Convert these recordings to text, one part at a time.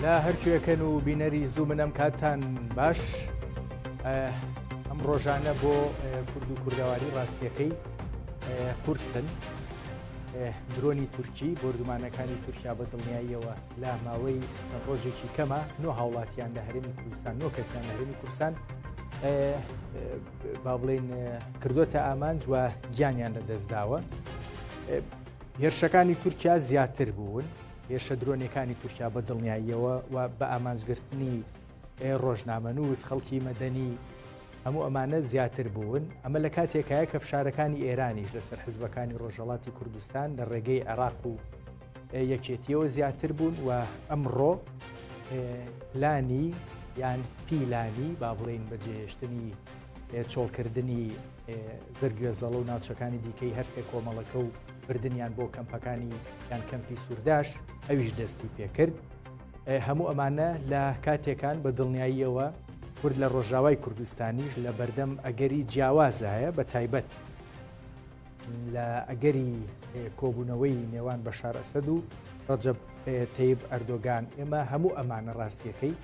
لە هەرکوێکەن و بینەری زوو منەم کاتتان باش ئەم ڕۆژانە بۆ کورد و کوردەواری ڕاستیەکەی قورسن درۆنی تورکی بۆردومانەکانی تورکیا بە دڵنیاییەوە لە ماوەی چەند ڕۆژێکی کەمە نۆ هاوڵاتیان لە هەرێمی کوردستان نۆ کەسیان لە هەرێمی کوردستان با بڵین کردوتە ئامانج و گیانیان لە دەستداوە هێرشەکانی تورکیا زیاتر بوون هێرشە درۆنیەکانی تورکیا بە دڵنیاییەوە و بە ئامانجگرتنی ڕۆژنامەنووس خەڵکی مەدەنی هەموو ئەمانە زیاتر بوون ئەمە لە کاتێکایە کە فشارەکانی ئێرانیش لەسەر حزبەکانی ڕۆژهەڵاتی کوردستان لە ڕێگەی عێراق و یەکێتیەوە زیاتر بوون و ئەمڕۆ پلانی یان پیلانی با بڵێین بەجێهێشتنی چۆڵکردنی زرگوێزەڵە و ناوچەکانی دیکەی هەرسێ کۆمەڵەکە و بردنیان بۆ کەمپەکانی یان کەمپی سوورداش ئەویش دەستی پێکرد. هەموو ئەمانە لە کاتێکان بە دڵنیاییەوە کورد لە ڕۆژاوای کوردستانیش لە بەردەم ئەگەری جیاوازایە بە تایبەت لە ئەگەری کۆبوونەوەی نێوان بەشار ئەسەد و ڕەجەب تەیب ئەردۆگان ئێمە هەموو ئەمانە ڕاستیەکەی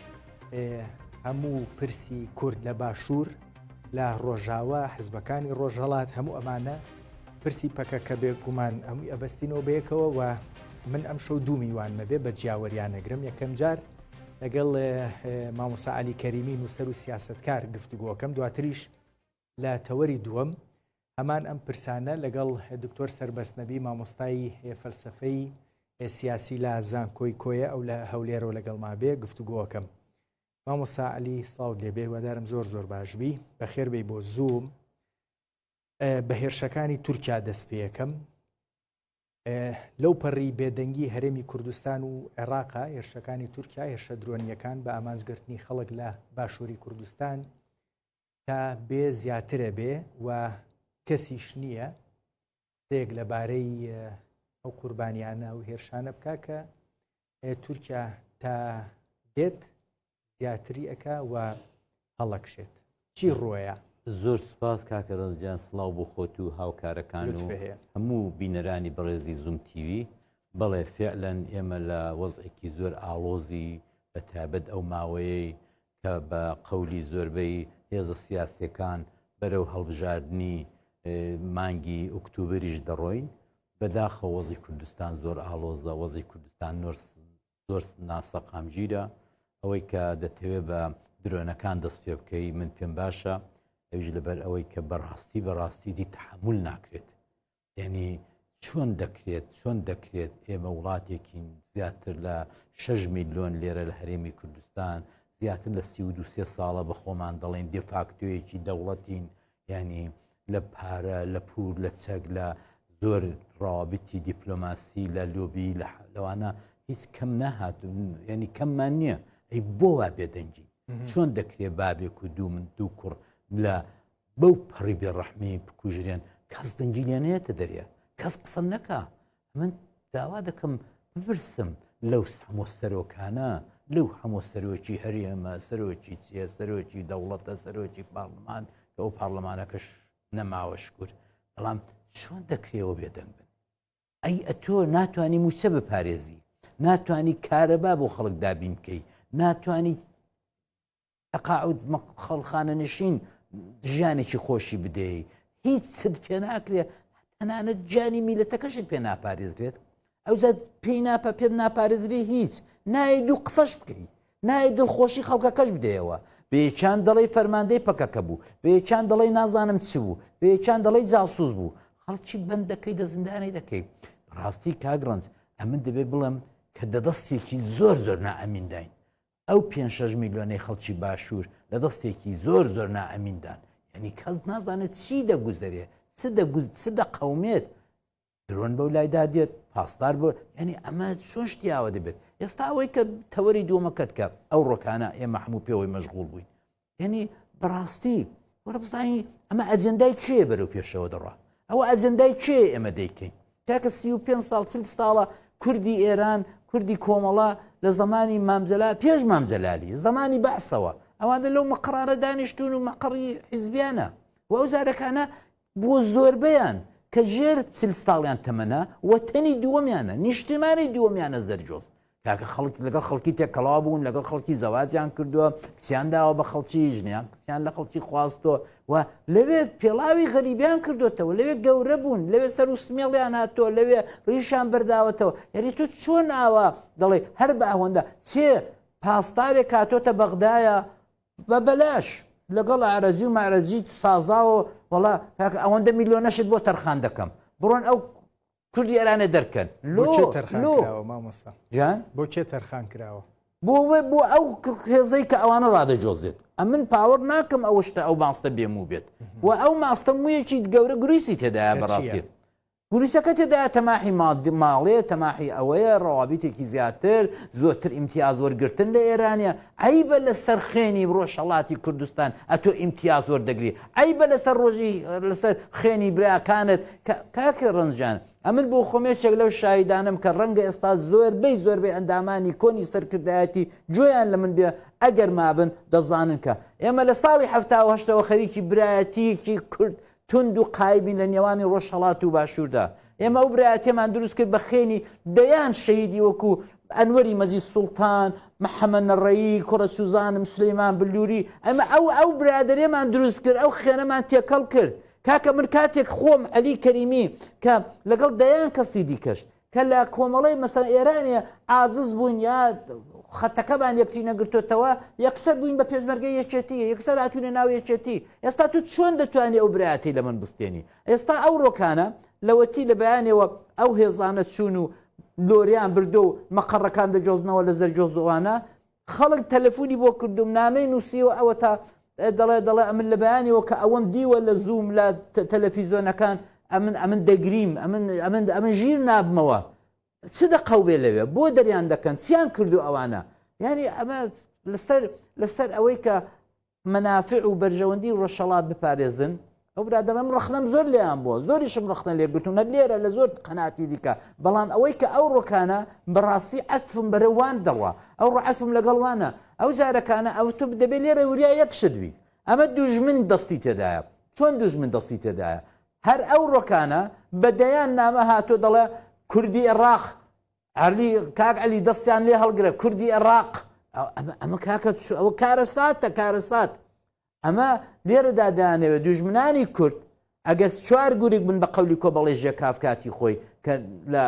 هەموو پرسی کورد لە باشوور لە ڕۆژاوا حزبەکانی ڕۆژهەڵات هەموو ئەمانە پرسی پەکەکە بێگومان هەمووی ئەبەستینەوە بەیەکەوە و من ئەم شەو دوو میوان نەبێ بە جیاوەریانەگرم یەکەم جار لەگەڵ مامۆسا علی کەریمی نووسەر و سیاستکار گفتوگۆکەم دواتریش لە تەوەری دووەم هەمان ئەم پرسانە لەگەڵ دکتۆر سەربەست نەبی مامۆستای فەلسفەی سیاسی لە زانکۆی کۆیە ئەو لە هەولێرەوە لەگەڵما بێ گفتوگۆکەم مامۆستا عەلی سڵاوت لێبێ هیوادارم زۆر زۆر باش بی بەخێر بێی بۆ زووم بە هێرشەکانی تورکیا دەست پێەکەم لەو پەڕی بێدەنگی هەرێمی کوردستان و عێراقا هێرشەکانی تورکیا هێرشە درۆنیەکان بە ئامانجگرتنی خەڵک لە باشووری کوردستان تا بێ زیاترە بێ و کەسیش نییە قسەیەک لەبارەی ئەو قوربانیانە و هێرشانە بکە کە تورکیا تا دێت زیاتری ئەکا و هەڵەکشێت چی ڕۆیە؟ زۆر سپاس کاکە ڕەنج گیان سڵاو بۆ خۆت و هاوکارەکان و هەموو بینەرانی بەڕێزی زووم تیوی بەڵێ فعلەن ئێمە لە وەزعێکی زۆر ئاڵۆزی بە تایبەت ئەو ماوەیەی کە بە قەولی زۆربەی هێزە سیاسیەکان بەرەو هەڵبژاردنی مانگی ئۆکتوبریش دەڕۆین بەداخەوە وەزی کوردستان زۆر ئاڵۆزە، وەزی کوردستان زۆر ناسەقامگیرە. ئەوەی کە دەتەوێت بە درۆنەکان دەست پێ بکەی من پێم باشە، ئەویش لەبەر ئەوەی کە بەڕاستی بەڕاستی دی تەحەمول ناکرێت. یعنی چۆن دەکرێت چۆن دەکرێت ئێمە وڵاتێکین زیاتر لە 6 میلیۆن لێرە لە هەرێمی کوردستان زیاتر لە 32 ساڵە بە خۆمان دەڵێن دێفاکتۆیەکی دەوڵەتین یانی لە پارە لە پور لە چەک لە زۆر ڕەوابتی دیپلۆماسی لە لۆبی لە لەوانە هیچ کەم نەهات ینی کەممان نییە ئەی بۆ وا بێدەنگی چۆن دەکرێ بابێک و دوو من دوو کوڕ لە بەو پەڕی بێڕەحمی بکوژرێن کەس دەنگی لێ نێتە دەرێ کەس قسە نەکا من داوا دەکەم بپرسم لەو هەموو سەرۆکانە لەو هەموو سەرۆکی هەرێمە سەرۆکی چیە سەرۆکی دەوڵەتە سەرۆکی پارلمان کە ئەو پارلمانەکەش نەماوە شکر بەڵام چۆن دەکرێەوە بێدەنگ بن ئەی ئەتۆ ناتوانانی موچە بپارێزی ناتوانانی کارەبا بۆ خەڵک دابین بکەی ناتوانانی تەقاعود خەڵ خانەنشین ژیانێکی خۆشی بدەی هیچ چت پێ ناکرێ تەنانەت گیانی میلەتەکەشت پێ ناپارێزرێت ئەوجا پێی ناپە پێت ناپارێزری هیچ نایە دوو قسەش بکەی نایە دڵخۆشی خەڵکەکەش بدەیەوە بێچان دەڵی فەرماندەی پەکەکە بوو بێچان دەڵی نازانم چ بوو بێچان دەڵی جاسوس بوو خەڵکی بەندەکەی دە زیندانی دەکەی ڕاستی کاگڕنج ئەمن دەبێ بڵێم کە دەدەستێکی زۆر زۆر نائەمینداین ئەو پێنج شەش میلیۆنەی خەڵکی باشوور لە دەستێکی زۆر زۆر نائەمیندان یعنی کەس نازانێت چی دەگوزەرێ چ دەگوز چ دەقەومێت درۆن بەو لایدا دێت پاسدار بۆ یعنی ئەمە چۆن شتیاوە دەبێت ئێستا ئەوەی کە تەوەری دووەمەکەت کە ئەو ڕۆکانە ئێمە هەموو پێوەی مەشغوڵ بووین یعنی بەڕاستی وەرە بزانین ئەمە ئەجندای کێ بەرەو پێشەوە دەڕا ئەوە ئەجندای کێ ئێمە دەیکەین کاکە 35 ساڵ 40 ساڵە کوردی ئێران کوردی کۆمەڵە لە زمانی مامجەلا پێش مامجەلالی زمانی بەعسەوە ئەوانە لەو مەقڕانە دانیشتون و مەقڕی حیزبیانە و ئەو جارەکانە بۆ زۆربەیان کە ژێر چل ساڵیان تەمەنە وەتەنی دووەمیانە نیشتیمانی دووەمیانە زەرجۆز. کاکە خەڵک لەگەڵ خەڵکی تێکەڵاو بوون لەگەڵ خەڵکی زەواجیان کردووە کچیان داوە بە خەڵکی ژنیان کچیان لە خەڵکی خواستۆ و لەوێ پێڵاوی غەریبیان کردوێتەوە لەوێ گەورە بوون لەوێ سەر و سمێڵیان هاتووە لەوێ ڕیشان بەرداوەتەوە یعنی تۆ چۆن ئاوا دەڵێ هەر بە ئەوەندە چێ پاسدارێک هاتۆتە بەغدایە بە بەلاش لەگەڵ ئارەجی و مارەجی سازاوە وڵا ئەوەندە میلیۆنەشت بۆ تەرخان دەکەم بڕۆن ئەو کوردی ئێرانێ دەرکەن لۆ کێ تەرخان کراوە مامۆستا جان بۆ کێ تەرخان کراوە؟ بۆ بۆ ئەو هێزەی کە ئەوانە ڕادەجۆزێت ئەمن پاوەڕ ناکەم ئەوە شتە ئەو ماستە بێموو بێت و ئەو ماستە مویەکی گەورە گرویسی تێدایە بەڕاستی گرویسەکە تێدایە تەماحی ماڵێ تەماحی ئەوەیە ڕەوابیتێکی زیاتر زۆرتر ئیمتیاز وەرگتن لە ئێرانە عەیبە لەسەر خوێنی ڕۆژهەڵاتی کوردستان ئەتۆ ئیمتیاز وەردەگری عەیبە لەسەر ڕۆژی لەسەر خوێنی براکانت کاک ڕەنج جان ئەمن بۆ خۆم یەکێک لەو شاهیدانم کە ڕەنگە ئێستا زۆربەی زۆربەی ئەندامانی کۆنی سەرکردایەتی گوێیان لە من بێ ئەگەر مابن دەزانن کە ئێمە لە ساڵی 78ەوە خەریکی برایەتیەکی کورد توند و قایمین لە نێوانی ڕۆژهەڵات و باشووردا. ئێمە ئەو برایەتیەمان دروست کرد بە خێنی دەیان شەهیدی وەکو ئەنوەری مەجید سوڵتان، محەمەد نەڕەیی، کوڕە سوزانم، سولەیمان بلوری. ئێمە ئەو ئەو برادەرێمان دروست کرد، ئەو خێنەمان تێکەڵ کرد. کاکە من کاتێک خۆم عەلی کەریمی کە لەگەڵ دەیان کەسی دیکەش کە لە کۆمەڵەی مەسەن ئێرانێ عازز بووین یا خەتەکەمان یەکتری نەگرتۆتەوە یەکسەر بووین بە پێشمەرگەی یەکێتی یەکسەر هاتوینە ناو یەکێتی ئێستا تو چۆن دەتوانی ئەو برایەتی لە من بستێنی ئێستا ئەو ڕۆکانە لەوەتی لە بەیانەوە ئەو هێزانە چوون و لۆریان بردو و مەقەڕەکان دەجۆزنەوە لە زەرجۆزوانە خەڵک تەلەفۆنی بۆ کردوم نامەی نووسیوە ئەوە تا دەڵێ دەڵێ ئەمن لە بەیانەوە کە ئەوەم دیوە لە زووم لە تەلەفیزۆنەکان ئەمن ئەمن دەگریم ئەمن ئەمن ئەمن ژیر نابمەوە چ دەقەوبێ لەوێ بۆ دەریان دەکەن چیان کردو ئەوانە یعنی ئەمە لەسەر لەسەر ئەوەی کە مەنافع و بەرژەوەندی ڕۆژهەڵات بپارێزن ئەو برادەرم ڕەخنەم زۆر لێیان بووە زۆریشم ڕەخنە لێگرتوون هەر لێرە لە زۆر قەناتی دیکە بەڵام ئەوەی کە ئەو ڕۆکانە بەڕاستی عەتفم بەرە وان دەڕوا ئەو ڕۆ عەتفم لەگەڵ وانە ئەو جارەکانە ئەو تۆ دەبێت لێرە وریا یەک شت بی ئەمە دوژمن دەستی تێدایە چۆن دوژمن دەستی تێدایە هەر ئەو ڕۆکانە بە دەیان نامە هاتۆ دەڵێ کوردی عێراق عەلی کاک عەلی دەستیان لێ هەڵگرە کوردی عێراق ئەمە کاکە ئەوە کارەساتە کارەسات ئەمە لێرەدا دەیانەوێت دوژمنانی کورد ئەگەر چوار گورگ بن بە قەولی کۆبەڵی ژێکاف کاتی خۆی کە لە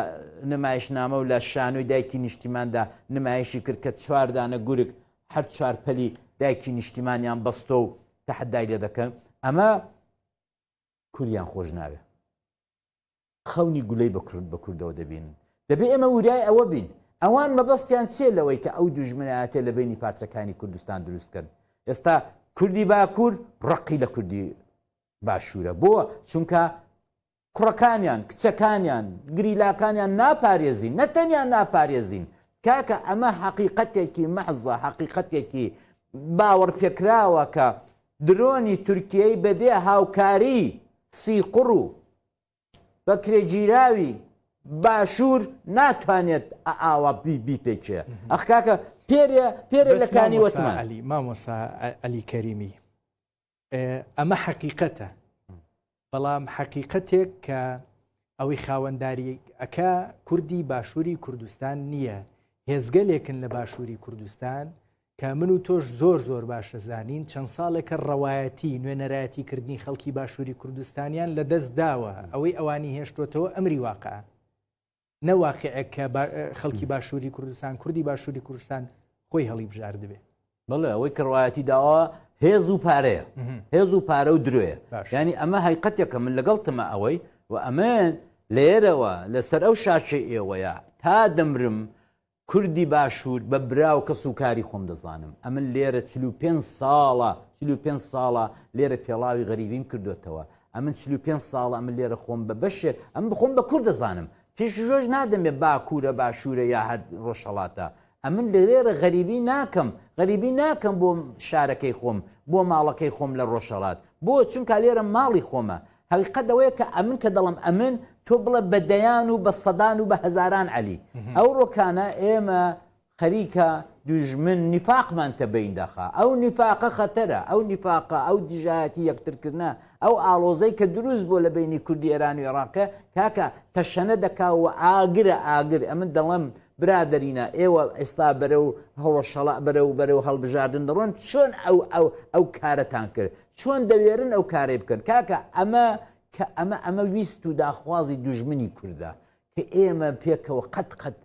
نمایشنامە و لە شانۆی دایکی نیشتیماندا نمایشی کرد کە چواردانە گورگ هەر چوار پەلی دایکی نیشتیمانیان بەستۆ و تەحەدای لێ دەکەن ئەمە کوردیان خۆش ناوێ خەونی گولەی بە کورد بە کوردەوە دەبینن. دەبێ ئێمە وریای ئەوە بین. ئەوان مەبەستیان چییە لەوەی کە ئەو دوژمنایەتیە لە بەینی پارچەکانی کوردستان دروست کەن؟ ئێستا کوردی باکوور ڕقی لە کوردی باشوورە. بۆ؟ چونکە کوڕەکانیان، کچەکانیان، گریلاکانیان ناپارێزین. نە تەنیا ناپارێزین. کاکە ئەمە حەقیقەتێکی مەحزە، حەقیقەتێکی باوەڕپێکراوە کە درۆنی تورکیەی بەبێ هاوکاری سیقوڕ و بەکرێگیراوی باشوور ناتوانێت ئاوا بیپێکێ ئەخ کاکە پێرێ پێرێ لە کانی وەتمان علی مامۆسا علی کەریمی ئەمە حەقیقەتە بەڵام حەقیقەتێک کە ئەوەی خاوەنداری ئەکا کوردی باشووری کوردستان نییە هێزگەلێکن لە باشووری کوردستان کە من و تۆش زۆر زۆر باش ئەزانین چەند ساڵێکە ڕەوایەتی نوێنەرایەتی کردنی خەڵکی باشووری کوردستانیان لە دەست داوە ئەوەی ئەوانی هێشتۆتەوە ئەمری واقع نە واقعێک کە خەڵکی باشووری کوردستان کوردی باشووری کوردستان خۆی هەڵی بژاردبێ. بەڵێ ئەوەی کە ڕوایەتی داوە هێز و پارەیە هێز و پارە و درۆیە ینی ئەمە هەیقەتێکە من لەگەڵ تمە ئەوەی و ئەمن لێرەوە لەسەر ئەو شاشەی ئێوەیە تا دەمرم کوردی باشوور بە برا و کەس و کاری خۆم دەزانم. ئەمن لێرە 45 ساڵە، 45 ساڵە لێرە پێڵاوی غەریبیم کردۆتەوە. ئەمن 45 ساڵە ئەمن لێرە خۆم بە بەشێک، ئەمن خۆم بە کورد دەزانم. پێش ژۆش نادەمێ باکوورە، باشوورە یا هەر ڕۆژهەڵاتە. ئەمن لێرە غەریبی ناکەم، غەریبی ناکەم بۆ شارەکەی خۆم، بۆ ماڵەکەی خۆم لە ڕۆژهەڵات. بۆ؟ چونکا لێرە ماڵی خۆمە. هەقیقەت ئەوەیە کە ئەمن کە دەڵێم ئەمن تۆ بڵێ بە دەیان و بە سەدان و بە هەزاران عەلی ئەو ڕۆکانە ئێمە خەریکە دوژمن نیفاقمان تەبەین دەخا ئەو نیفاقە خەتەرە ئەو نیفاقە ئەو دژایەتی یەکترکردە ئەو ئاڵۆزەی کە دروست بۆ لە بینی کوردی ئێران و عێراقێ کاکە تەشەنە دەکا و ئاگرە ئاگر ئەمن دەڵێم برادەرینە ئێوە ئێستا بەرەو هەڵەشەڵا بەرەو بەرەو هەڵبژاردن دەڕۆن چۆن ئەو ئەو ئەو کارەتان کرد چۆن دەوێرن ئەو کارەی بکەن کاکە ئەمە کە ئەمە ئەمە ویست و داخوازی دوژمنی کوردە کە ئێمە پێکەوە قەت قەت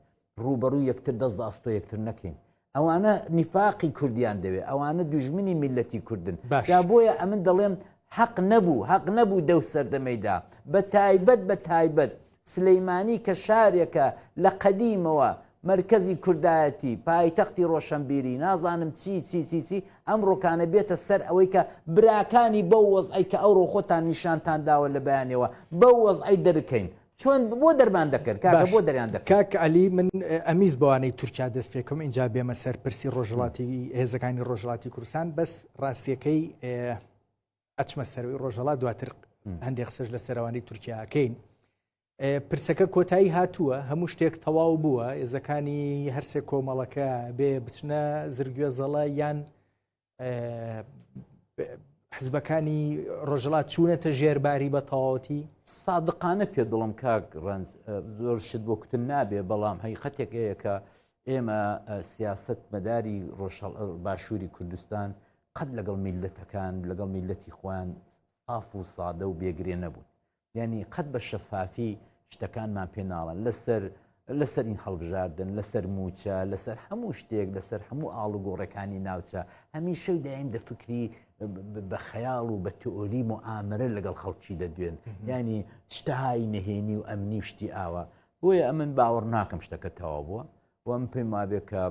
ڕووبەڕوو یەکتر دەست بە ئەستۆ یەکتر نەکەین ئەوانە نیفاقی کوردیان دەوێ ئەوانە دوژمنی میلەتی کوردن جا بۆیە ئەمن دەڵێم حەق نەبوو حەق نەبوو دەو سەردەمەیدا بە تایبەت بە تایبەت سلیمانی کە شارێکە لە قەدیمەوە مەرکەزی کوردایەتی پایتەختی ڕۆشەنبیری نازانم چی چی چی چی ئەمڕۆکانە بێتە سەر ئەوەی کە براکانی بەو وەزعەی کە ئەوڕۆ خۆتان نیشانتان داوە لە بەیانەوە بەو وەزعەی دەرکەین چۆن بۆ دەرمان دەکرد کاکە باش بۆ دەریان دەکرد؟ کاک عەلی من ئەمیست بەوانەی تورکیا دەست پێکەم ئینجا بێمە سەر پرسی ڕۆژهەڵاتی هێزەکانی ڕۆژهەڵاتی کوردستان بەس ڕاستیەکەی ئەچمە سەروی ڕۆژهەڵات دواتر هەندێک قسەش لە سەرەوانی تورکیاکەین پرسەکە کۆتایی هاتووە هەموو شتێک تەواو بووە هێزەکانی هەرسێ کۆمەڵەکە بێ بچنە زرگوێزەڵە یان حزبەکانی ڕۆژهەڵات چوونەتە ژێرباری بە تەواوەتی؟ سادقانە پێ دڵم کاک ڕەنج زۆر شت بۆ کوتن نابێ بەڵام هەیقەتێک هەیە کە ئێمە سیاست مەداری ڕۆژهەڵ باشووری کوردستان قەت لەگەڵ میلەتەکان لەگەڵ میلەتی خۆیان ساف و سادە و بێگرێ نەبوون یانی قەت بە شەفافی شتەکانمان پێ ناڵێن لەسەر لەسەر این هەڵبژاردن لەسەر موچە لەسەر هەموو شتێک لەسەر هەموو ئاڵوگۆڕەکانی ناوچە هەمیشە و دایم دەفکری بە خەیاڵ و بە تئۆری موئامرە لەگەڵ خەڵکی دەدوێن ینی شتەهای نهێنی و ئەمنی و شتی ئاوا بۆیە ئەمن باوەڕ ناکەم شتەکە تەواو بووە و ئەم پێم وابێ کە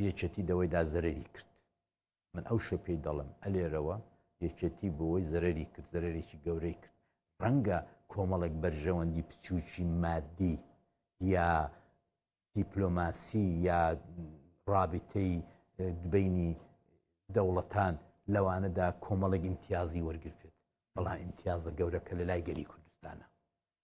یەکێتی دەوەیدا زەرری کرد من ئەو شە پێی دەڵێم ئەلێرەوە یەکێتی بۆی زەرەری کرد زەرەرێکی گەورەی کرد ڕەنگە کۆمەڵێک بەرژەوەندی بچووکی مادی یا دیپلۆماسی یا ڕابتەی بینی دەوڵەتان لەوانەدا کۆمەڵێک ئیمتیازی وەرگرتێت بەڵام ئیمتیازە گەورەکە لە لای گەلی کوردستانە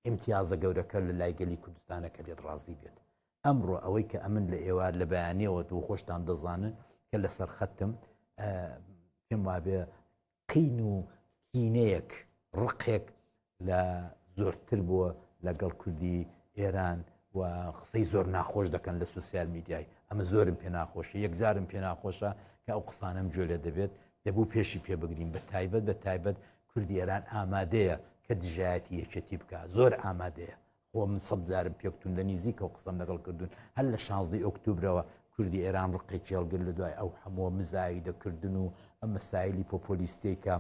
ئیمتیازە گەورەکە لە لای گەلی کوردستانە کە لێت ڕازی بێت. ئەمڕۆ ئەوەی کە ئەمن لە ئێوار لە بەیانیەوە و خۆشتان دەزانن کە لەسەر خەتم پێم وابێ قین و کینەیەک ڕقێک لە زۆرتر بووە لەگەڵ کوردی ئێران و قسەی زۆر ناخۆش دەکەن لە سوسیال میدیای ئەمە زۆرم پێ ناخۆشە یەکجارم پێ ناخۆشە کە ئەو قسانەم گوێ لێ دەبێت دەبوو پێشی پێ بگرین بە تایبەت بە تایبەت کوردی ئێران ئامادەیە کە دژایەتی یەکێتی بکا زۆر ئامادەیە خۆ من سەد جارم پێکتون لە نیزیکەوە قسەم لەگەڵ کردوون هەر لە شانزدەی ئۆکتوبرەوە کوردی ئێران ڕقێکی هەڵگر لە دوای ئەو هەمووە مزایدەکردن و ئەم مەسایلی پۆپۆلیستەی کە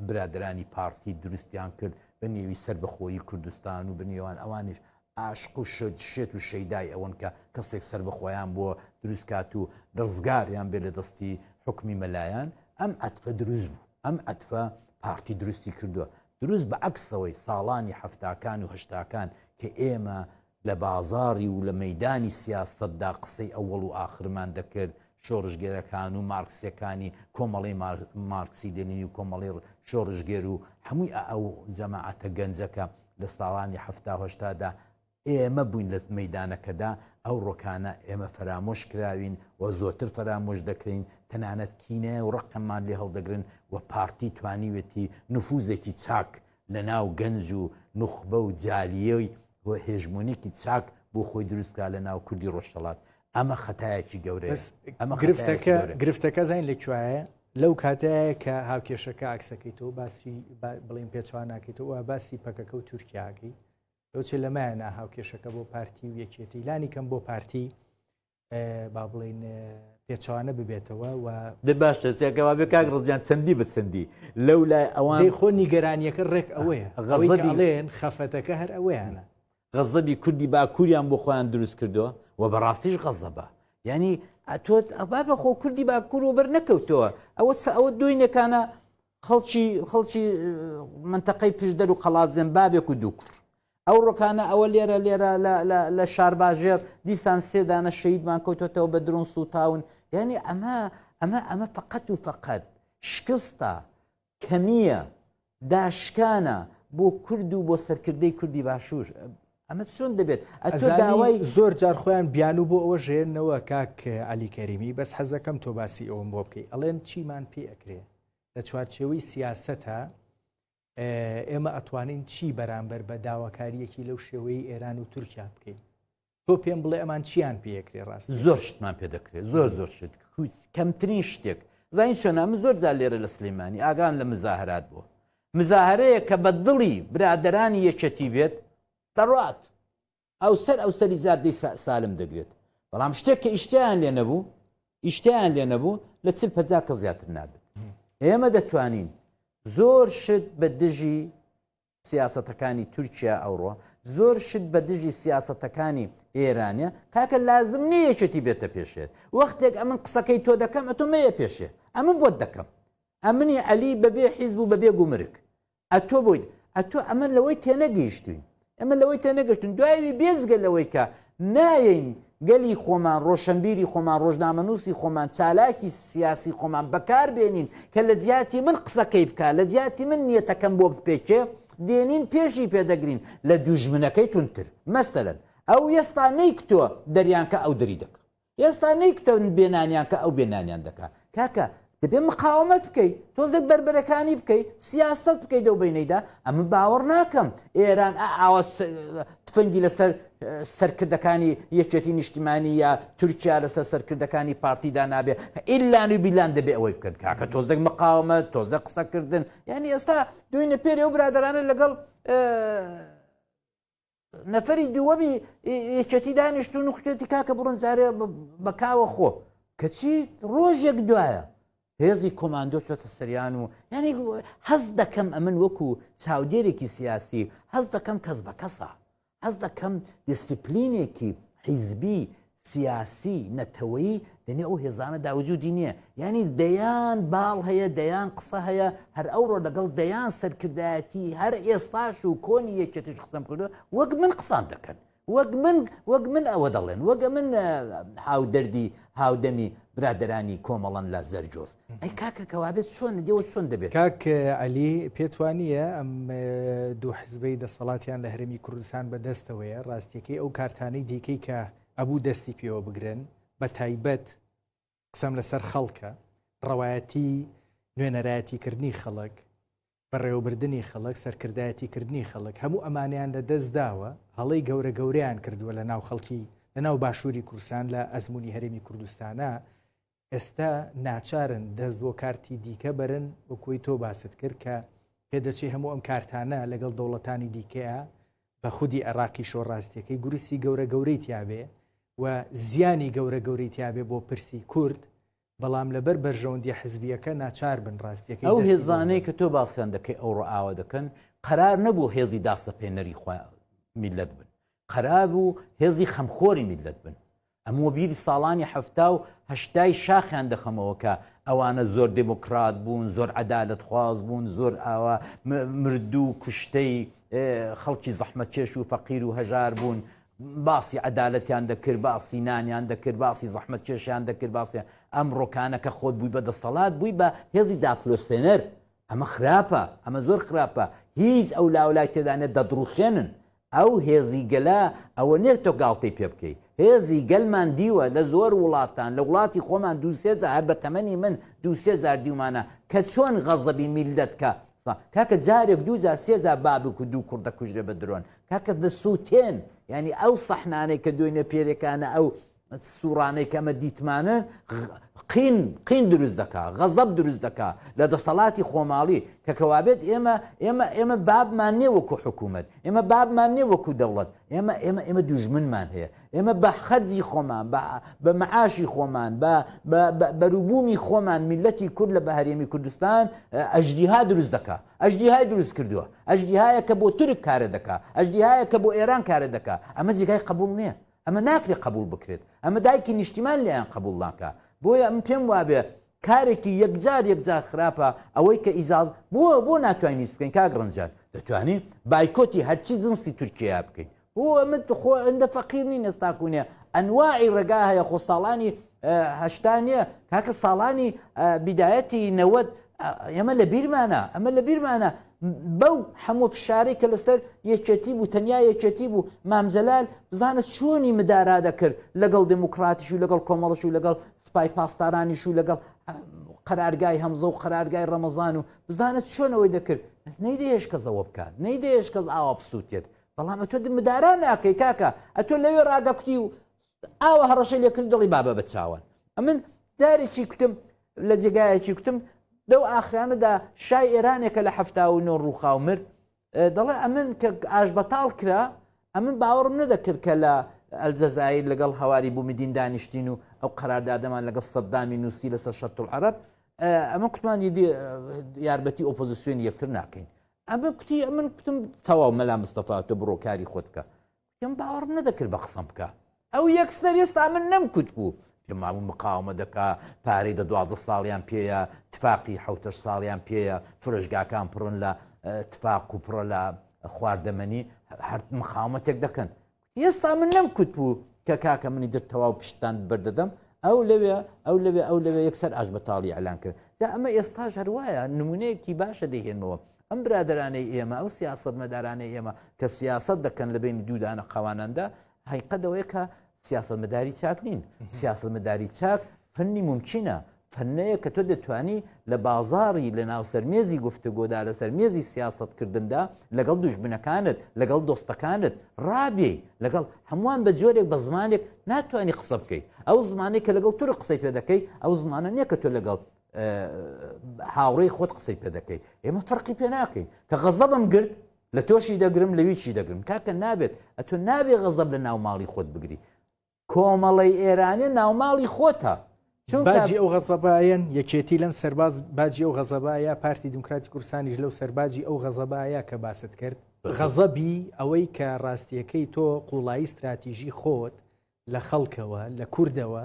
برادرانی پارتی دروستیان کرد بە نێوی سەربەخۆیی کوردستان و بنێوان ئەوانیش عاشق و شت شێت و شەیدای ئەوەن کە کەسێک سەربەخۆیان بۆ دروست کات و ڕزگاریان بێ لە دەستی حوکمی مەلایان، ئەم عەتفە دروست بوو، ئەم عەتفە پارتی دروستی کردووە، دروست بە عەکسەوەی ساڵانی حەفتاکان و هەشتاکان کە ئێمە لە بازاڕی و لە مەیدانی سیاسەتدا قسەی ئەوەڵ و ئاخرمان دەکرد، شۆڕشگێرەکان و مارکسیەکانی کۆمەڵەی مارکسی لێنینی و کۆمەڵەی شۆڕشگێر و هەمووی ئەو جەماعەتە گەنجەکە لە ساڵانی حەفتا و هەشتادا ئێمە بووین لە مەیدانەکەدا، ئەو ڕۆکانە ئێمە فەرامۆش کراوین و زۆرتر فەرامۆش دەکرێین، تەنانەت کینە و ڕقمان لێ هەڵدەگرن و پارتی توانیوێتی نفوزێکی چاک لە ناو گەنج و نوخبە و جالیەی و هێژمۆنیکی چاک بۆ خۆی دروست کا لە ناو کوردی ڕۆژهەڵات. ئەمە خەتایەکی گەورەیە. بەس گرفتەکە گرفتەکە زین لە کوایە لەو کاتەیە کە هاوکێشەکە عکسەکەی تۆ باسی بڵین پێچوان ناکەیتەوە باسی پەکەکە و تورکیاکەی لەوچێ لەمایانە هاوکێشەکە بۆ پارتی و یەکێتی لانی کەم بۆ پارتی با بڵین پێچوانە ببێتەوە و دە باشە چێکەوە بێ کاک ڕزیان چەندی بە چەندی لەو لای ئەوان خۆ نیگەرانیەکە ڕێک ئەوەیە غەزەبیڵێن خەفەتەکە هەر ئەوەیانە غەزەبی کوردی باکووریان بۆ خۆیان دروست کردووە و بەڕاستیش غەزەبە یعنی ئەتۆ بابە خۆ کوردی باکوور و بەر نەکەوتەوە ئەوە ئەوە دوینەکانە خەڵکی خەڵکی منتەقەی پشدەر و قەڵادزێن بابێک و دوو کوڕ ئەو ڕۆکانە ئەوە لێرە لێرە لە شارباژێر دیسان سێدانە شەیدمان کەوتۆتەوە بە درۆن سووتاون یعنی ئەمە ئەمە ئەمە فقط و فقط شکستە کەمییە، داشکانە بۆ کورد و بۆ سەرکردەی کوردی باشوور. ئەمە چۆن دەبێت؟ ئەتۆ داوای زۆر جار خۆیان بیانوو بۆ ئەوە ژێنەوە کاک عەلی کەریمی بەس حەزەکەم تۆ باسی ئەوم بۆ بکەی ئەڵێن چیمان پێ ئەکرێ لە چوارچێوەی سیاسەتە ئێمە ئەتوانین چی بەرامبەر بە داواکاریەکی لەو شێوەی ئێران و تورکیا بکەین؟ تۆ پێم بڵێ ئەمان چیان پێکرێ ڕاست زۆر شتمان پێ دەکرێت زۆر زۆر شت کەمترین شتێک زانین چۆن ئەمە زۆر جار لێرە لە سلێمانی ئاگام لە مزاهرات بووە مزاهرەیە کە بە دڵی برادرانی یەکەتی بێت دەڕات ئەو سەر ئەو سەری جادەی سالم دەگرێت بەڵام شتێک کە ئیشتیان لێ نەبوو ئیشتیان لێ نەبوو لە چل پەنجا کە زیاتر نابێت ئێمە دەتوانین زۆر شت بە دژی سیاسەتەکانی تورکیا ئەوڕۆ زۆر شت بە دژی سیاسەتەکانی ئێرانە کاکە لازم نییە یەکێتی بێتە پێشێت وەختێک ئەمن قسەکەی تۆ دەکەم ئەتۆ مەیە پێشێ ئەمن بۆت دەکەم ئەمنی عەلی بەبێ حیزب و بەبێ گومرک ئەتۆ بۆیت ئەتۆ ئەمە لەوەی تێنەگەیشتوین ئەمە لەوەی تێنەگەشتون دوایوی بێجگە لەوەی کە نایەین گەلی خۆمان ڕۆشنبیری خۆمان ڕۆژنامەنووسی خۆمان چالاکی سیاسی خۆمان بەکار بێنین کە لە جیاتی من قسەکەی بکە لە جیاتی من نیەتەکەم بۆ بپێکێ دێنین پێشی پێدەگرین لە دوژمنەکەی تونتر مەسەلەن ئەو ئێستا نەیکتووە دەریانکە ئەو دەری دەکە ئێستا نەیکوتە بێنانیان کە ئەو بێنانیان دەکا کاکە دەبێ مقاومەت بکەی تۆزێک بەربەرەکانی بکەی سیاست بکەی دەو بینەیدا ئەمە باوەڕ ناکەم ئێران ئاوا تفەنگی لەسەر سەرکردەکانی یەکێتی نیشتیمانی یا تورکیا لەسەر سەرکردەکانی پارتیدا نابێ ئیلان و بیلان دەبێ ئەوەی بکەن کاکە تۆزێک مقاومە تۆزە قسەکردن یعنی ئێستا دوینە پێرێ و برادرانە لەگەڵ نەفەری دووەمی یەکێتی دانیشتون و کوتێتی کاکە بڕۆن جارێ بەکاوە خۆ کەچی ڕۆژێک دوایە هێزی کۆماندۆ چۆتە سەریان و یعنی هەز دەکەم ئەمن وەکو چاودێرێکی سیاسی هەز دەکەم کەس بە کەسە هەز دەکەم دیسیپلینێکی حیزبی سیاسی نەتەوەیی دەنێ ئەو هێزانەدا وجودی نییە یانی دەیان باڵ هەیە دەیان قسە هەیە هەر ئەوڕۆ لەگەڵ دەیان سەرکردایەتی هەر ئێستاش و کۆنی یەکێتیش قسەم کردووە وەک من قسان دەکەن وەک من وەک من ئەوە دەڵێن وەک من هاودەردی هاودەمی برادرانی کۆمەڵەن لە زەرجۆز ئەی کاکە کەوابێت چۆن دێوە چۆن دەبێت کاک عەلی پێت وانییە ئەم دوو حزبەی دەسەڵاتیان لە هەرێمی کوردستان بەدەستەوەیە ڕاستیەکەی ئەو کارتانەی دیکەی کە ئەبوو دەستی پێوە بگرن بە تایبەت قسەم لەسەر خەڵکە ڕەوایەتی نوێنەرایەتیکردنی خەڵک بەڕێوەبردنی خەڵک سەرکردایەتیکردنی خەڵک هەموو ئەمانیان لە دەست داوە هەڵەی گەورە گەورەیان کردووە لە ناو خەڵکی لە ناو باشووری کوردستان لە ئەزمموی هەرێمی کوردستانە ئێستا ناچارن دەست بۆ کارتی دیکە بەرن وەکوی تۆ باست کرد کە پێدەچێ هەموو ئەم کارتانە لەگەڵ دەوڵەتانی دیکەیە بە خودی عێراقیشەوە ڕاستیەکەی گورسی گەورە گەورەی تیابێ و زیانی گەورە گەورەی تیابێ بۆ پرسی کورد بەڵام لەبەر بەرژەوەندیە حزبیەکە ناچار بن ڕاستیەکەی ئەو هێزانەی کە تۆ باسیان دەکەی ئەوڕۆ ئاوا دەکەن قەرار نەبوو هێزی داسەپێنەری خوا میلەت بن قەرار بوو هێزی خەمخۆری میلەت بن ئەم وەبیری ساڵانی حەفتا و هەشتای شاخیان دەخەمەوە کە ئەوانە زۆر دێمۆکرات بوون، زۆر عەدالەتخواز بوون، زۆر ئاوا مردوو و کوشتەی خەڵکی زەحمەتکێش و فەقیر و هەژار بوون، باسی عەدالەتیان دەکرد، باسی نانیان دەکرد، باسی زەحمەتکێشیان دەکرد، باسی ئەمڕۆکانە کە خۆت بووی بە دەسەڵات، بووی بە هێزی داپلۆسێنەر. ئەمە خراپە، ئەمە زۆر خراپە، هیچ ئەو لاولای تێدا نیە دەدڕوخێنن، ئەو هێزی گەلە ئەوە نیە تۆ گاڵتەی پێ بکەی، هێزی گەلمان دیوە لە زۆر وڵاتان، لە وڵاتی خۆمان دوو سێ جار هەر بە تەمەنی من دوو سێ جار دیومانە کە چۆن غەزەبی میللەت کە کاکە جارێک دوو جار سێ جار بابک و دوو کوڕ دەکوژرێ بە درۆن کاکە دەسووتێن یانی ئەو سەحنانەی کە دوێنێ پێرێکانە ئەو سوڕانەی کە ئەمە دیتمانە قین قین دروست دەکا غەزەب دروست دەکا لە دەسەڵاتی خۆماڵی کە کەوابێت ئێمە ئێمە ئێمە بابمان نییە وەکو حکوومەت ئێمە بابمان نییە وەکو دەوڵەت ئێمە ئێمە ئێمە دوژمنمان هەیە ئێمە بە خەرجی خۆمان بە معاشی خۆمان بە بەروبوومی خۆمان میلەتی کورد لە بە هەرێمی کوردستان ئەژدیها دروست دەکا ئەژدیهای دروست کردووە ئەژدیهایە کە بۆ تورک کارە دەکا ئەژدیهایە کە بۆ ئێران کارە دەکا ئەمە جێگای قبول نییە ئەمە ناکرێ قەبووڵ بکرێت، ئەمە دایکی نیشتیمان لێیان قەبووڵ ناکا، بۆیە ئەمن پێم وابێ کارێکی یەکجار یەکجار خراپە ئەوەی کە ئیجاز بۆ بۆ ناتوانین هیچ بکەین کاک ڕەنجان دەتوانین بایکۆتی هەرچی جنسی تورکیا بکەین بۆ ئەمە خۆ ئەندە فەقیر نین ئێستاکوونێ ئەنواعی ڕێگا هەیە خۆ ساڵانی هەشتا نییە کاکە ساڵانی بیدایەتی نەوەد ئێمە لە بیرمانە ئەمە لە بیرمانە بەو هەموو فشارەی کە لەسەر یەکێتی بوو تەنیا یەکێتی بوو مام جەلال بزانە چۆنی مدارا دەکرد لەگەڵ دێموکراتیش و لەگەڵ کۆمەڵش و لەگەڵ سپای پاسدارانیش و لەگەڵ قەرارگای هەمزە و قەرارگای ڕەمەزان و بزانە چۆنەوەی دەکرد نەیدەهێشت کەس ئەوە بکات نەیدەهێشت کەس ئاوا بسووتێت. بەڵام ئەتۆ مدارا ناکەی کاکە ئەتۆ لەوێ ڕادەکوتی و ئاوە هەڕەشەی لێکرد دڵی بابە بە چاوان ئەمن جارێکی کوتم لە جێگایەکی کوتم لەو ئاخرانەدا شای ئێرانێکە لە 79 ڕووخا و مرد دەڵێ ئەمن کە ئاش بەتاڵ کرا ئەمن باوەڕم نەدەکرد کە لە ئەلجەزایر لەگەڵ هەواری بوومدین دانیشتین و ئەو قەراردادەمان لەگەڵ سەددامی نووسی لەسەر شەت العەرەب ئەمە کوتمان یاربەتی ئۆپۆزیسیۆنی یەکتر ناکەین ئەمە کوتی ئەمن کوتم تەواو مەلا مستەفا تۆ بڕۆ کاری خۆت بکە پێم باوەڕم نەدەکرد بە قسەم بکە ئەو یەکسەر ئێستا من نەمکوت بوو پێم وابوو مقاومە دەکا پارەی دە 12 ساڵیان پێیە تفاقی حوتەش ساڵیان پێیە فرۆشگاکان پڕن لە تفاق و پڕە لە خواردەمەنی هەر مقاومەتێک دەکەن ئێستا من نەمکوت بوو کە کاکە منی در تەواو پشتان بەردەدەم ئەو لەوێ ئەو لەوێ ئەو لەوێ یەکسەر ئاش بەتاڵی ئەلان کرد جا ئەمە ئێستاش هەروایە نمونەیەکی باشە دەهێنمەوە ئەم برادەرانەی ئێمە ئەو سیاسەتمەدارانەی ئێمە کە سیاسەت دەکەن لە بینی دوودانە قەواناندا حقیقەت ئەوەیە کە سیاسەتمەداری چاک نین سیاسەتمەداری چاک فنی ممکنە فنەیە کە تۆ دەتوانی لە بازاری لە ناو سەرمێزی گفتوگۆدا لەسەر مێزی سیاسەتکردندا لەگەڵ دوژمنەکانت لەگەڵ دۆستەکانت ڕابێی لەگەڵ هەمووان بە جۆرێک بە زمانێک ناتوانانی قسە بکەیت ئەو زمانێک کە لەگەڵ تورک قسەی پێ دەکەی ئەو زمانە نییە کە تۆ لەگەڵ هاوڕێی خۆت قسەی پێ دەکەی ئێمە فەرقی پێ ناکەین کە غەزەبم گرت لە تۆشی دەگرم لەویچی دەگرم کاکە نابێت ئەتۆ نابێ غەزەب لە ناو ماڵی خۆت بگری کۆمەڵی ئێرانێ ناوماڵی خۆتە باجی ئەو غەزەبایەن یەکێتی لەم سەرباز باجی ئەو غەزەبایە پارتی دیموکراتی کوردستانیش لەو سەرباجی ئەو غەزەبایە کە باست کرد غەزەبی ئەوەی کە ڕاستیەکەی تۆ قوڵایی ستراتیژی خۆت لە خەڵکەوە لە کوردەوە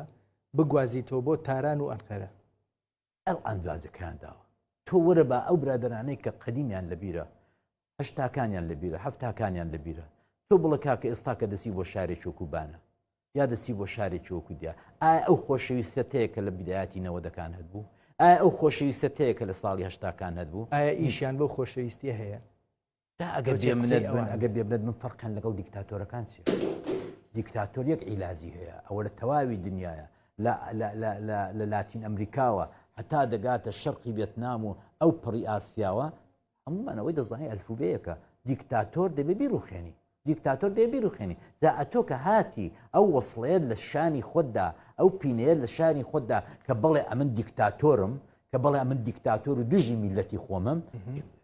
بگوازیتەوە بۆ تاران و ئەنقەرە. ئەوان باجەکەیان داوە. تۆ وەرە با ئەو برادەرانەی کە قەدیمیان لەبیرە، هەشتاکانیان لەبیرە، حەفتاکانیان لەبیرە، تۆ بڵێ کاکە ئێستا کە دەچی بۆ شارێکی وەکوو بانە یا دەچی بۆ شارێکی وەکوو دیا، ئایا ئەو خۆشەویستیەتەیە کە لە بیدایەتی نەوەدەکان هەتبوو؟ ئایا ئەو خۆشەویستیەتەیە کە لە ساڵی هەشتاکان هەتبوو؟ ئایا ئیشیان بەو خۆشەویستیە هەیە؟ تا ئەگەر بێ منەت بن ئەگەر بێ منەت بن فەرقیان لەگەڵ دیکتاتۆرەکان چیە؟ دیکتاتۆر یەک عیلاجی هەیە ئەوە لە تەواوی دنیاە لە لاتین ئەمریکاوە هەتا دەگاتە شەرقی ڤێتنام و ئەو پڕی ئاسیاوە هەمومان ئەوەی دەزانین ئەلفوبێیەکە دیکتاتۆر دەبێ بیڕوخێنی دیکتاتۆر دەبێ بیڕوخێنی جا ئەتۆ کە هاتی ئەو وەسڵەیەت لە شانی خۆتدا ئەو پینەیەت لە شانی خۆتدا کە بەڵێ ئەمن دیکتاتۆرم کە بەڵێ ئەمن دیکتاتۆر و دژی میلەتی خۆمم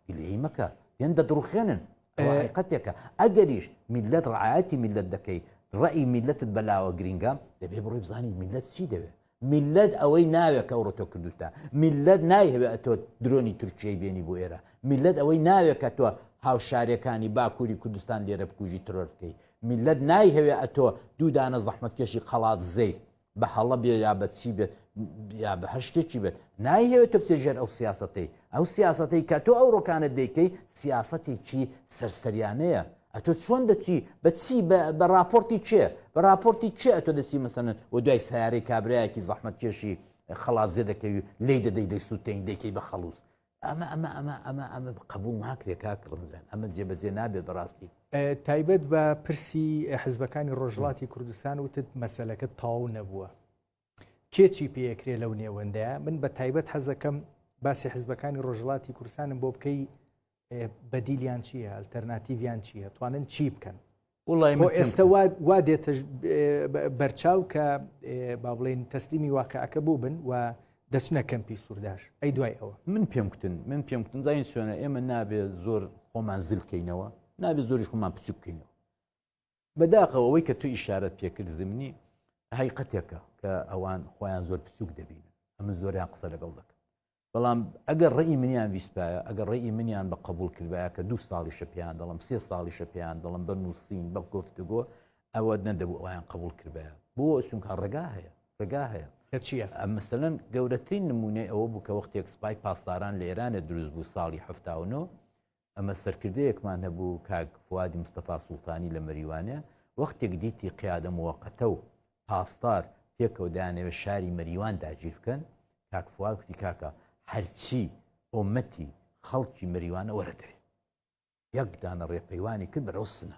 گلەیی مەکە دێن دەدڕوخێنن ئەوە حقیقەتێکە ئەگەریش میلەت ڕعایەتی میلەت دەکەی ڕئی میلەتت بەلاوە گرینگە دەبێ بڕۆی بزانی میلەت چی دەوێت میللەت ئەوەی ناوێ کە ئەوڕۆ تۆ کردوتە میللەت نایهەوێ ئەتۆ درۆنی تورکیەی بێنی بۆ ئێرە میللەت ئەوەی ناوێ کە تۆ هاوشارەکانی باکووری کوردستان لێرە بکوژی ترۆر بکەی میللەت نایهەوێ ئەتۆ دوو دانە زەحمەتکێشی قەڵادزێی بە هەڵە بێ یا بە چی بێت یا بە هەر شتێکی بێت نایهەوێت تۆ بچێ ژێر ئەو سیاسەتەی ئەو سیاسەتەی کە تۆ ئەو ڕۆکانە دەیکەی سیاسەتێکی سەرسەریانەیە ئەتۆ چۆن دەچی بە چی بە ڕاپۆرتی کێ بە ڕاپۆرتی کێ ئەتۆ دەچی مەسەلەن و دوای سیارەی کابرایەکی زەحمەتکێشی خەڵاتزێ دەکەوی لێی دەدەی دەیسووتێنی دەیکەی بە خەڵوز ئەمە ئەمە ئەمە ئەمە ئەمە قبوڵ ناکرێ کاک ڕەنجان ئەمە جێبەجێ نابێت بەڕاستی. تایبەت بە پرسی حزبەکانی ڕۆژهەڵاتی کوردستان وتت مەسەلەکە تەواو نەبووە. کێ چی پێکرێ لەو نێوەندەیە من بە تایبەت حەزەکەم باسی حزبەکانی ڕۆژهەڵاتی کوردستانم بۆ بکەی بەدیلیان چییە ئەلتەرناتیڤیان چییە توانن چی بکەن وڵی خۆ ئێستا وا دێتە بەرچاو کە با بڵێن تەسلیمی واقعەکە بوو بن و دەچنە کەمپی سوورداش ئەی دوای ئەوە من پێم کوتن من پێم کوتن زانین چۆنە ئێمە نابێ زۆر خۆمان زلکەینەوە نابێ زۆریش خۆمان بچوک بکەینەوە بەداخەوە ئەوەی کە تۆ ئیشارەت پێکرد زمنی هەیقەتێکە کە ئەوان خۆیان زۆر بچوک دەبینن ئەمن زۆریان قسە لەگەڵ دەکەم بەڵام ئەگەر ڕێی منیان ویستایە ئەگەر ڕێی منیان بە قبول کردبایە کە دوو ساڵیشە پێیان دەڵم سێ ساڵیشە پێیان دەڵم بە نووسین بە گفتوگۆ ئەوە نەدەبوو ئەویان قبول کردبایە بۆ چونکە ڕێگا هەیە ڕێگا هەیە کە چییە؟ مەسەلەن گەورەترین نمونەی ئەوە بوو کە وەختێک سپای پاسداران لە ئێرانە دروست بوو ساڵی 79 ئەمە سەرکردەیەکمان هەبوو کاک فوادی مستەفا سوڵتانی لە مەریوانێ، وەختێک دیتی قیادە موەقەتە و پاسدار پێکەوە دەیانەوێت شاری مەریوان داگیر بکەن، کاک فواد گوتی کاکە هەرچی ئۆمەتی خەڵکی مەریوانە وەرە دەرێ. یەک دانە ڕێپەیوانی کرد بەرەو سنە.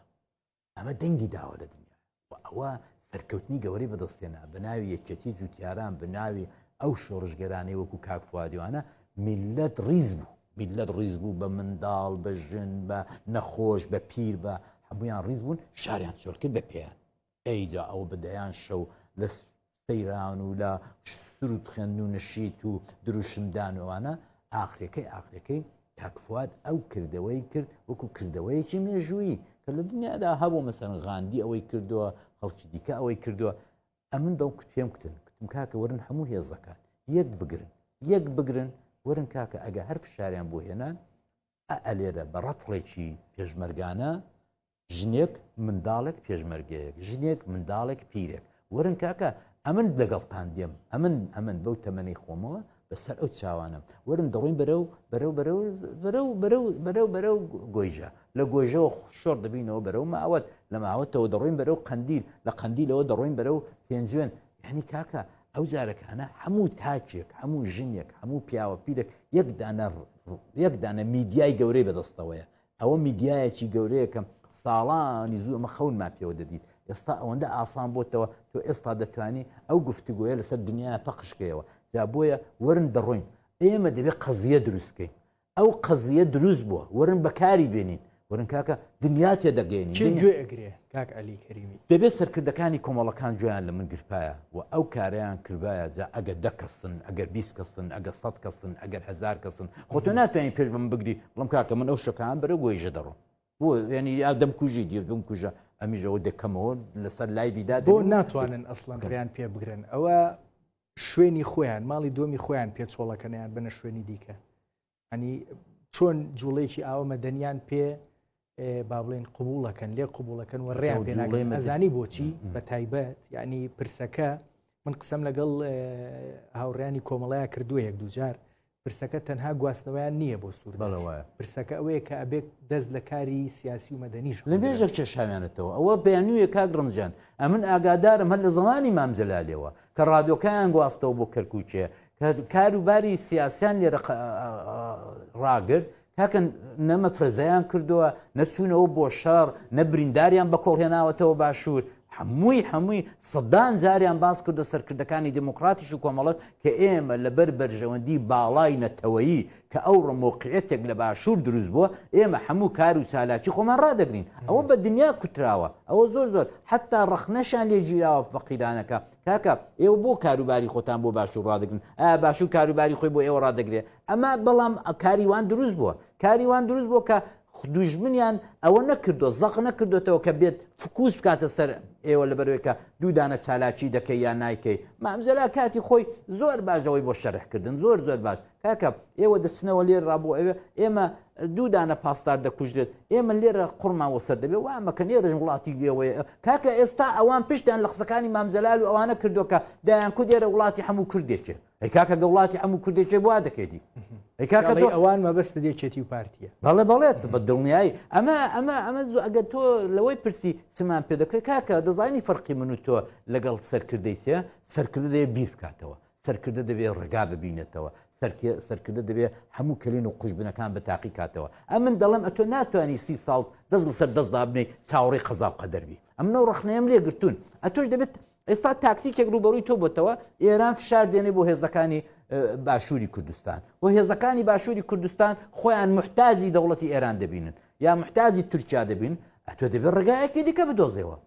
ئەمە دەنگی داوە لە دنیا و ئەوە سەرکەوتنی گەورەی بەدەستهێنا بە ناوی یەکێتی جوتیاران بە ناوی ئەو شۆڕشگێرانەی وەکو کاک فوادیوانە میللەت ڕیز بوو میللەت ڕیز بوو بە منداڵ بە ژن بە نەخۆش بە پیر بە. هەموویان ڕیز بوون شاریان چۆل کرد بە پێیان. ئەیجا ئەوە بە دەیان شەو لە سەیران و لە سرود خوێندن و نشیت و دروشمدان و ئەوانە ئاخرەکەی ئاخرەکەی کاک فواد ئەو کردەوەی کرد وەکو کردەوەیەکی مێژوویی کە لە دنیادا هەبوو مەسەن غاندی ئەوەی کردووە خەڵکی دیکە ئەوەی کردووە ئەمن دەڵ پێم کوتن کوتم کاکە وەرن هەموو هێزەکان یەک بگرن یەک بگرن وەرن کاکە ئەگە هەر فشاریان بۆ هێنان ئەلێرە بە ڕەتڵێکی پێشمەرگانە ژنێک منداڵێک پێشمەرگەیەک ژنێک منداڵێک پیرێک وەرن کاکە ئەمن لەگەڵتان دێم ئەمن ئەمن بەو تەمەنەی خۆمەوە بەسەر ئەو چاوانم وەرن دەڕۆین بەرەو بەرەو بەرەو بەرەو بەرەو بەرەو بەرەو گۆیژە لە گۆیژەوە شۆڕ دەبینەوە بەرەو ماوەت لە ماوەتەوە دەڕۆین بەرەو قەندیل لە قەندیلەوە دەڕۆین بەرەو پێنجوێن یعنی کاکە ئەو جارەکانە هەموو تاکێک هەموو ژنێک هەموو پیاوە پیرێک یەک دانە یەک دانە میدیای گەورەی بەدەستەوەیە ئەوە میدیایەکی گەورەیە کە ساڵانی زوو ئەمە خەونمان پێوە دەدیت ئێستا ئەوەندە ئاسان بۆتەوە تۆ ئێستا دەتوانی ئەو گفتوگۆیە لەسەر دنیا پەخشکەیەوە جا بۆیە وەرن دەڕۆین ئێمە دەبێت قەزیە دروستکەین ئەو قەزیە دروست بووە وەرن بەکاری بێنین وەرن کاکە دنیا تێدەگەێنین کێ گوێ ئەگرێ کاک عەلی کەریمی؟ دەبێت سەرکردەکانی کۆمەڵەکان گوێیان لە من گرتایە و ئەو کارەیان کردبایە جا ئەگەر دە کەسن ئەگەر 20 کەسن ئەگەر سەد کەسن ئەگەر هەزار کەسن خۆ تۆ ناتوانانی پێش بە من بگری بڵم کاکە من ئەو شەکان بەرەو گۆیژە دەڕۆم بۆ یعنی یا دەمکوژی دی بمکوژە ئەمیژەوە دەکەمەوە لەسەر live ی دا بۆ ناتوانن ئەسڵەن ڕێیان پێ بگرن ئەوە شوێنی خۆیان ماڵی دووەمی خۆیان پێ چۆڵەکەنیان بنە شوێنی دیکە ئەنی چۆن جوڵەیەکی ئاوە مەدەنیان پێ با بڵێن قوبوڵەکەن لێ قوبوڵەکەن و ڕێیان پێ ئەزانی بۆچی بە تایبەت یعنی پرسەکە من قسەم لەگەڵ هاوڕیانی کۆمەڵەیە کردووە یەک دووجار پرسەکە تەنها گواستنەوەیان نییە بۆ سوور بەڵێ پرسەکە ئەوەیە کە ئەبێت دەست لە کاری سیاسی و مەدەنیش لە مێژە کێشاویانەتەوە ئەوە بەیانوویە کاک ڕەمزیان ئەمن ئاگادارم هەر لە زمانی مام جەلالەوە کە ڕادۆکەیان گواستەوە بۆ کەرکووکێ کە کاروباری سیاسیان لێرە ڕاگرت کاکە نە مەفرەزەیان کردووە نە چوونەوە بۆ شەڕ نە برینداریان بە کۆڵ هێناوەتەوە باشوور هەمووی هەمووی سەدان جاریان باس کردو سەرکردەکانی دموکراتیش و کۆمەڵەت کە ئێمە لەبەر بەرژەوەندی باڵای نەتەوەیی کە ئەوڕۆ مۆقعیەتێک لە باشوور دروست بووە ئێمە هەموو کار و چالاکی خۆمان ڕادەگرین ئەوە بە دنیا کوتراوە ئەوە زۆر زۆر حتا ڕەخنەشان لێ گیراوە فەقیرانەکە کاکە ئێوە بۆ کاروباری خۆتان بۆ باشوور ڕادەگرن ئایا باشوور کاروباری خۆی بۆ ئێوە ڕادەگرێ ئەمە بەڵام کاری وان دروست بووە کاری وان دروست بووە کە دوژمنیان ئەوە نەکردو زەق نەکردوێتەوە کە بێت فکوس بکاتە سەر ئێوە لەبەرەوەی کە دوو دانە چالاکی دەکەی یان نایکەی مامزەلا کاتی خۆی زۆر باش ئەوەی بۆ شەرحکردن زۆر زۆر باش کاکە ئێوە دەچنەوە لێر ڕابۆ ئەوێ ئێمە دوو دانە پاسدار دەکوژرێت ئێمە لێرە قڕمان وەسەر دەبێت وا مەکەن ئێرەش وڵاتی ئێوەیە کاکە ئێستا ئەوان پشتیان لە قسەکانی مام جەلال و ئەوانە کردووە کە دەیان کورد ئێرە وڵاتی هەموو کوردێکێ ئەی کاکە گە وڵاتی هەموو کوردێکێ بوا دەکەیتی ئەی کاکە تۆ ئەوان مەبەست یەکێتی و پارتیە بەڵێ بەڵێت بە دڵنیایی ئەمە ئەمە ئەمە زۆ ئەگەر تۆ لەوەی پرسی چمان پێ دەکرێت کاکە دەزانی فەرقی من و تۆ لەگەڵ سەرکردەی چیە سەرکردە دەیە بیر بکاتەوە سەرکردە دەبێ ڕێگا ببینێتەوە، سەرکردە دەبێ هەموو کەلێن و قوژبنەکان بە تاقی کاتەوە. ئەمن دەڵێم ئەتۆ ناتوانی سی ساڵ دەست لەسەر دەست دابنێی چاوەڕێی قەزا و قەدەر بی. ئەمن ئەو ڕەخنەیەم لێ گرتوون. ئەتۆش دەبێت ئێستا تاکتیکێک ڕووبەڕووی تۆ بۆتەوە، ئێران فشار دێنێ بۆ هێزەکانی باشووری کوردستان و هێزەکانی باشووری کوردستان خۆیان موحتاجی دەوڵەتی ئێران دەبینن یا موحتاجی تورکیا دەبین، ئەتۆ دەبێت ڕێگایەکی دیکە بدۆزێەوە.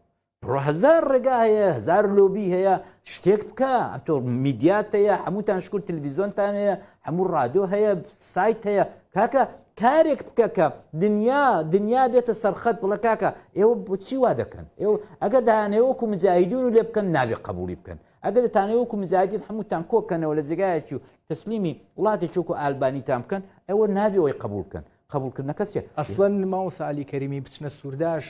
بڕۆ هەزار ڕێگا هەیە هەزار لۆبی هەیە شتێک بکە ئەتۆ میدیات هەیە هەمووتان شکر تلویزیۆنتان هەیە هەموو ڕادۆ هەیە سایت هەیە کاکە کارێک بکە کە دنیا دنیا بێتە سەرخەت بڵێ کاکە ئێوە بۆچی وا دەکەن ئێوە ئەگەر دایانەوە وەکو مجاهیدون و لێ بکەن نابێ قبولی بکەن ئەگەر دەتانەوە وەکو مجاهیدین هەمووتان کۆکەنەوە لە جێگایەکی و تەسلیمی وڵاتێکی وەکو ئالبانیتان بکەن ئەوە نابێ ئەوەی قبول بکەن قبوڵکردنەکە چیە؟ ئەسڵەن مامۆستا عەلی کەریمی بچنە سورداش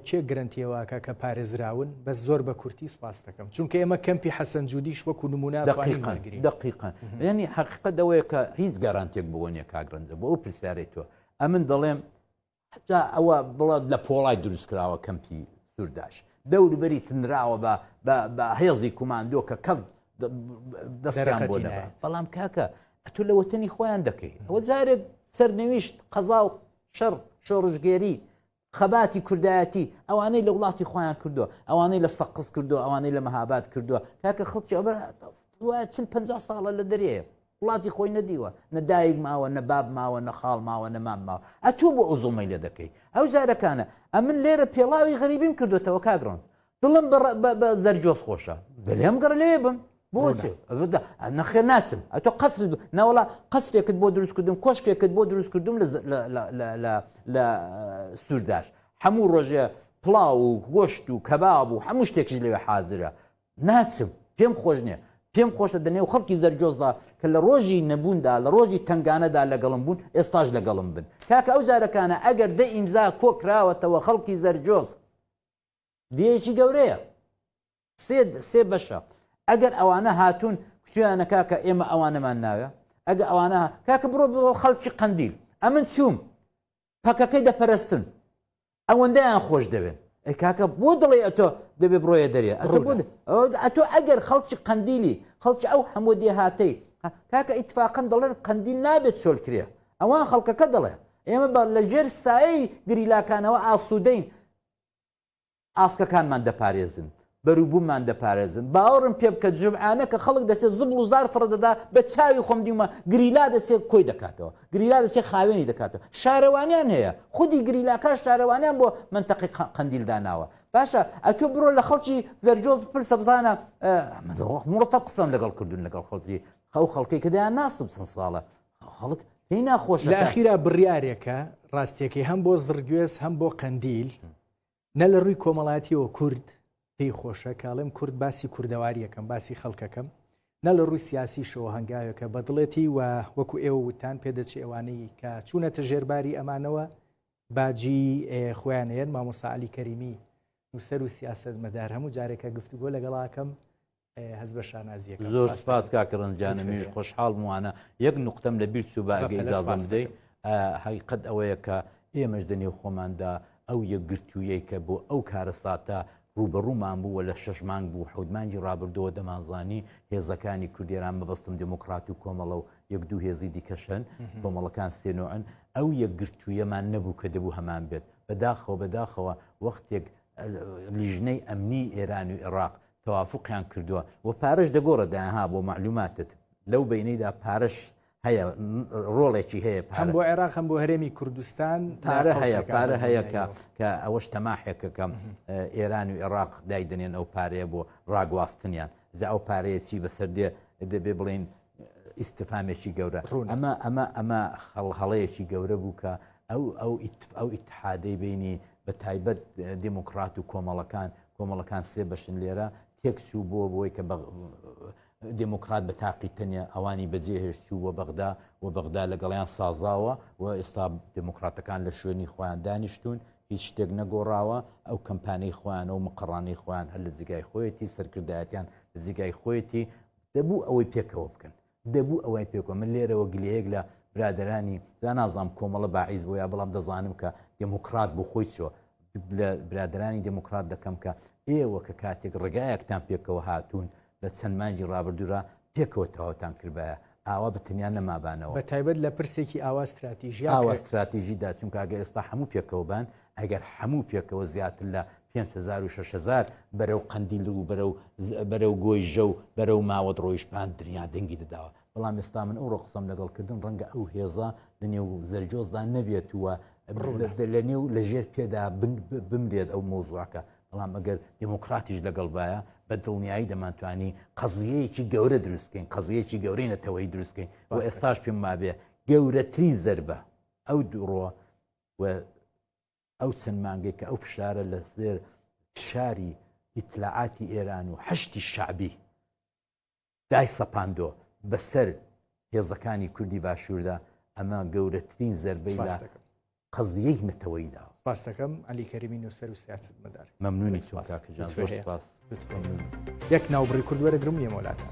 کێ گرەنتی ئەوە ئەکا کە پارێزراون؟ بەس زۆر بە کورتی سوپاست دەکەم چونکە ئێمە کەمپی حەسەن جودیش وەکو نمونە ئەتوانین دەقیقەن وەرگرین. دەقیقەن یانی حەقیقەت ئەوەیە کە هیچ گەرانتێک بۆ نیە کاک ڕەنجە بۆ ئەو پرسیارەی تۆ ئەمن دەڵێم حتا ئەوە بڵێ لە پۆڵای دروست کراوە کەمپی سورداش دەوروبەری تنراوە بە بە بە هێزی کوماندۆ کە کەس دەستیان بۆ نەبا بەڵام کاکە ئەتۆ لە وەتەنی خۆیان دەکەی ئەوە جارێک سەرنەویشت قەزا و شەڕ شۆڕشگێری خەباتی کوردایەتی ئەوانەی لە وڵاتی خۆیان کردووە ئەوانەی لە سەقز کردووە ئەوانەی لە مەهاباد کردووە کاکە خەڵکی ئەوە چل پ ساڵە لە دەرێ. وڵاتی خۆی نەدیوە نە دایک ماوە نە باب ماوە نە خاڵ ماوە نە مام ماوە ئەتۆ بۆ ئەو زوڵمەی لێ دەکەی ئەو جارەکانە ئەمن لێرە پێڵاوی غەریبیم کردوتەوە کاک ڕەنج دڵم بە زەرجۆز خۆشە دەلێم گەڕ لێ بم بۆچ نەخێر ناچم ئەتۆ قەسر ناوەڵا قەسرێکت بۆ دروست کردم کۆشکێکت بۆ دروست کردم لە سوورداش هەموو ڕۆژێ پڵاو و گۆشت و کەباب و هەموو شتێکیش لەوێ حازرە ناچم پێم خۆش نییە پێم خۆشە دەنێو خەڵکی زەرجۆزدا کە لە ڕۆژی نەبووندا لە ڕۆژی تنگانەدا لەگەڵم بوون ئێستاش لەگەڵم بن کاکە ئەو جارەکانە ئەگەر دە ئیمزا کۆکراوەتەوە خەڵکی زەرجۆز دێیەکی گەورەیە سێ سێ بەشە ئەگەر ئەوانە هاتوون کوتیانە کاکە ئێمە ئەوانەمان ناوێ ئەگە ئەوانە کاکە بڕۆ بۆ خەڵکی قەندیل ئەمن چووم پەکەکەی دەپەرستن ئەوەندەیان خۆش دەوێن ئەی کاکە بۆ دڵێ ئەتۆ دەبێ بڕۆیە دەرێ ئەتۆ بۆ ئەتۆ ئەگەر خەڵکی قەندیلی خەڵکی ئەو هەموو دێهاتەی کاکە ئیتفاقەن دەڵێن قەندیل نابێت چۆل کرێ ئەوان خەڵکەکە دەڵێ ئێمە بە لەژێر سایەی گریلاکانەوە ئاسوودەین ئاسکەکانمان دەپارێزن، بەروبووممان دەپارێزن، باوەڕم پێ بکە جومعانە کە خەڵک دەچێت زبڵ و زار فڕە دەدا، بە چاوی خۆم دیومە گریلا دەچێت کۆی دەکاتەوە، گریلا دەچێت خاوێنی دەکاتەوە، شارەوانیان هەیە، خودی گریلاکان شارەوانیان بۆ مەنتەقەی قەندیل داناوە. باشە ئەتۆ بڕۆ لە خەڵکی زەرجۆز بپرسە بزانە مڕەتەب قسەم لەگەڵ کردوون لەگەڵ خەڵکی ئەو خەڵکەی کە دەیان ناسم چەند ساڵە خەڵک پێی ناخۆشە لە ئەخیرا بڕیارێکە ڕاستیەکەی هەم بۆ زڕگوێز هەم بۆ قەندیل نە لە ڕووی کۆمەڵایەتیەوە کورد پێی خۆشە کاڵێم کورد باسی کوردەواریەکەم باسی خەڵکەکەم نە لە ڕووی سیاسیشەوە هەنگاوێکە بەدڵێتی و وەکو ئێوە وتان پێدەچێ ئەوانەی کە چوونەتە ژێرباری ئەمانەوە باجی خۆیان ئەیەن مامۆستا عەلی کەریمی نووسەر و سیاسەتمەدار هەموو جارێکە گفتوگۆ لەگەڵاکەم هەست بە شانازیەکەم زۆر سپاس کاکە ڕەنج گیانە منیش خۆشحاڵ بووانە یەک نوقتەم لە بیر چوو با ئەگە ئیجازەم بدەی حەقیقەت ئەوەیە کە ئێمەش دە نێو خۆماندا ئەو یەکگرتوویەی کە بۆ ئەو کارەساتە ڕووبەڕوومان بوو و لە شەش مانگ بوو حەوت مانگی ڕابردووە دەمانزانی هێزەکانی کوردێران مەبەستم دێموکڕات و کۆمەڵە و یەک دوو هێزی دیکەش هەن کۆمەڵەکان سێ نوعن ئەو یەکگرتوویەمان نەبوو کە دەبوو هەمان بێت بەداخەوە بەداخەوە وەختێک لیژنەی ئەمنی ئێران و ئێڕاق تەوافقیان کردووە و پارەش دەگۆڕە دایان ها بۆ مەعلوماتت لەو بەینەیدا پارەش هەیە ڕۆڵێکی هەیە هەم بۆ عێراق هەم بۆ هەرێمی کوردستان پارە هەیە پارە هەیە کە کە ئەوەش تەماحێکە کە ئێران و عێراق دایدەنێن ئەو پارەیە بۆ ڕاگواستنیان جا ئەو پارەیە چی بەسەر دێ دەبێ بڵین ئیسیفامێکی گەورە ئەمە ئەمە ئەمە خەڵ هەڵەیەکی گەورە بوو کە ئەو ئەو ئەو ئیتحادەی بینی بە تایبەت دێموکڕات و کۆمەڵەکان کۆمەڵەکان سێ بەشن لێرە تێک چوو بۆ بۆی کە دێموکڕات بە تاقی تەنیا ئەوانی بەجێ هێشت چوو بۆ بەغدا و بەغدا لەگەڵیان سازاوە و ئێستا دێموکڕاتەکان لە شوێنی خۆیان دانیشتوون هیچ شتێک نەگۆڕاوە ئەو کەمپانەی خۆیان و مقەڕانەی خۆیان هەر لە جێگای خۆیەتی سەرکردایەتیان لە جێگای خۆیەتی دەبوو ئەوەی پێکەوە بکەن دەبوو ئەوەی پێکەوە من لێرەوە گلەیەک لە برادەرانی جا نازانم کۆمەڵە باعیز بۆ یا بەڵام دەزانم کە دێموکڕات بۆ خۆی چۆ لە برادەرانی دێموکڕات دەکەم کە ئێوە کە کاتێک ڕێگایەکتان پێکەوە هاتوون لە چەند مانگی ڕابردوورا پێکەوە تەواوتان کردبایە ئاوا بە تەنیا نەمابانەوە. بە تایبەت لە پرسێکی ئاوا ستراتیژیا ئاوا ستراتیژیدا چونکە ئەگەر ئێستا هەموو پێکەوە بان ئەگەر هەموو پێکەوە زیاتر لە 5000 و 6000 بەرەو قەندیل و بەرەو بەرەو گۆیژە و بەرەو ماوەت ڕۆیشتبان دنیا دەنگی دەداوە بەڵام ئێستا من ئەوڕۆ قسەم لەگەڵ کردن ڕەنگە ئەو هێزە لە نێو زەرجۆزدا نەبێت و لە نێو لە ژێر پێدا بمرێت ئەو مۆزوعەکە بەڵام ئەگەر دێموکڕاتیش لەگەڵ بایە بە دڵنیایی دەمانتوانی قەزیەیەکی گەورە دروستکەین قەزیەیەکی گەورەی نەتەوەیی دروستکەین و ئێستاش پێم وابێ گەورەترین زەربە ئەو دووڕۆ و ئەو چەند مانگەی کە ئەو فشارە لە سێر فشاری ئیتلاعاتی ئێران و حەشتی شەعبی دایسەپاندووە بەسەر هێزەکانی کوردی باشووردا، ئەمە گەورەترین زەربەی لە قەزیەی نەتەوەیی داوە. سپاست دەکەم عەلی کەریمی نووسەر و سیاسەتمەدار. مەمنونی تۆم کاکە جان، زۆر سپاس. یەک ناوبڕی کورد وەرەگرم یەمەوە لاتان.